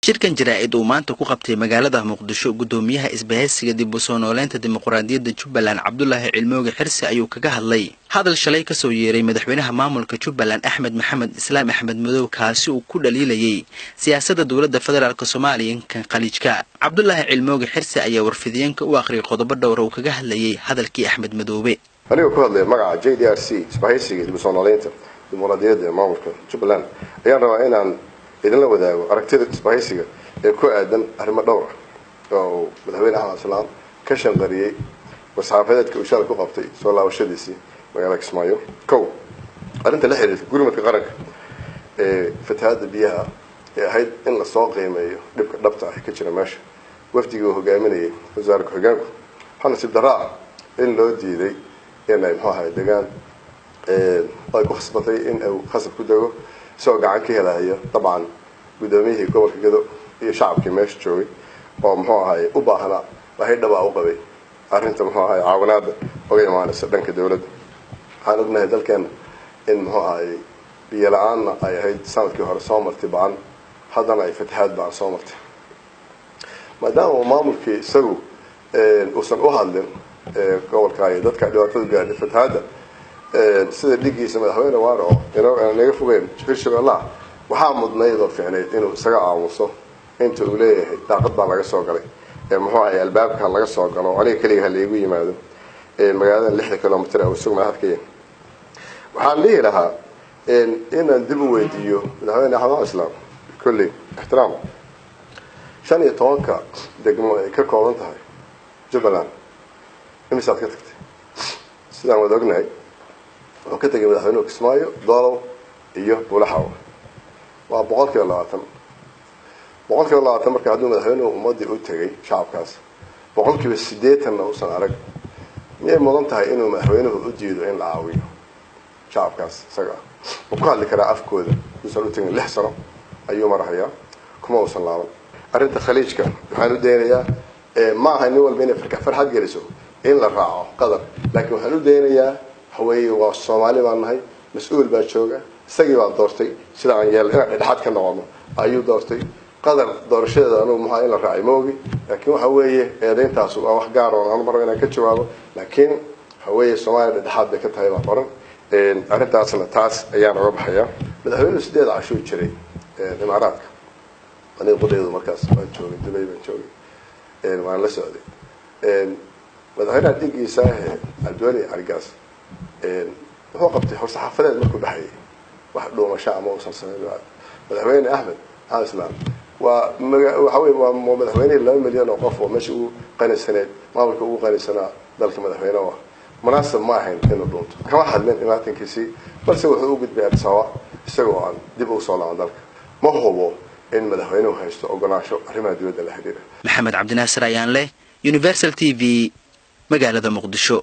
Shirkan jaraa'id uu maanta ku qabtay magaalada Muqdisho gudoomiyaha isbahaysiga dib u soo nooleynta dimuqraadiyadda Jubbaland Cabdulaahi Cilmooge Xirsi ayuu kaga hadlay hadal shalay kasoo yeeray madaxweynaha maamulka Jubbaland Axmed Maxamed Islaam Axmed Madow, kaasi uu ku dhaliilayay siyaasadda dowladda federaalk Soomaaliya kan Khaliijka. Cabdulaahi Cilmooge Xirsi ayaa warfidiyeenka u akhriyay qodobo dhowra uu kaga hadlayay hadalkii Axmed Madoobe. Anigoo ku hadlaya magaca JDRC, isbahaysiga dib u soo nooleynta dimuqraadiyadda ee maamulka Jubbaland, ayaan rabaa inaan idinla wadaago aragtida isbahaysiga ee ku aadan arrimo dhowr ah oo uu madaxweyne Axmed Islaam ka shanqariyey war-saxaafadeedka uu shalay ku qabtay soo laabashadiisii magaalada Kismaayo. Kow, arrinta la xiriirta gurmadka qaranka ee fatahaadda biyaha ee ahayd in lasoo qiimeeyo dhibka dhabta ah ka jira meesha, wafdigii uu hogaaminayay wasaare ku-xigeenku waxaa nasiib darro ah in loo diiday inay muxuu ahay degaan, ay ku khasbatay in uu khasab ku dego isagoo gacan ka helayo dabcan guddoomiyihii gobolka Gado iyo shacabkii meesha joogay oo muxuu ahay u baahnaa baahi dhabaa u qabay arrinta muxuu ahay caawinaada oga imaanaysa dhanka dowladda. Waxaan ognahay dalkeena in muxuu ahay biyo la-aanna ay ahayd sanadkii hore soo martay ba-an, haddana ay fatahaad ba-an soo martay. Maadaama uu maamulkii isagu uusan u hadlin gobolka iyo dadka dhibaatada gaadhay fatahaadda sida dhigiisa madaxweyne Waare oo inoo naga fogeyn Hirshabeellaha, waxaa mudnayd oo fiicnayd inuu isaga aamuso inta uu leeyahay daaqad baa laga soo galay ee muxuu ahay albaabka laga soo galo, aniga keliga ha laigu yimaado magaalada 60 kilomitr uu isagu madaxda ka yahay. Waxaan dhihi lahaa inaan dib u weydiiyo madaxweyne Axmed Islaam kolley ixtiraam, 15-ka degmo ay ka kooban tahay Jubbaland imisaad ka tagtay? Sidaan wada ognahay, wuxuu ka tegay madaxweynuhu Kismaayo, Doolow iyo Bulaxaw, waa 20%. 20%. Marka hadduu madaxweynuhu ummaddii u tegay shacabkaas 80%-na uusan arag, miyay mudan tahay inuu madaxweynuhu u diido in la caawiyo shacabkaas? Isaga ah ma ku hadli karaa afkooda uusan u tegin? 6 sano ayuu marahayaa kuma uusan laaban. Arrinta Khaliijka waxaan u daynayaa, ma aha nin walba inay farxad geliso in la raaco Qadar, laakiin waxaan u daynayaa waxaweeye waa Soomaali baan nahay, mas-uul baa jooga, isagii baa doortay sida aan yeelno inaan dhexdhexaad ka noqono ayuu doortay. Qadar doorashadeeda anugu maxaa in la raacay ma ogi, laakiin waxa weeye eedayntaas waa wax gaar oo aanu marrabo inaan ka jawaabo, laakiin waxa weeye Soomaaliya dhexdhexaad bay ka tahay baan qoran. Arrintaasna taas ayaan oga baxayaa. Madaxweynuhu 8 cashuu jiray Imaaraadka, aniga qudhaydu markaas waan joogay, Dubay baan joogay, waan la socday. Madaxweynaha dhigiisa ahe Cabdiweli Caligaas wuxuu qabtay hor-saxaafadeed markuu baxayay, wax dhuumasho ama uusan samayn. Madaxweyne Axmed Maxamed Islaam waa waxa wey waa madaxweynihii 2 milyan oo qof oo meesha ugu qanisaneed, maamulka ugu qanisanaa dalka madaxweyne u ah. Munaasab ma ahayn inuu dhuunto. Kama hadlin imaatinkiisii, balse wuxuu u gudbay Addis Ababa isagoo aan dib ugu soo laaban dalka. Ma hubo in madaxweynuhu haysto ogolaansho arrimaha dibadda la xiriira. Maxamed Cabdinaasir ayaan leh, Universal TV, magaalada Muqdisho.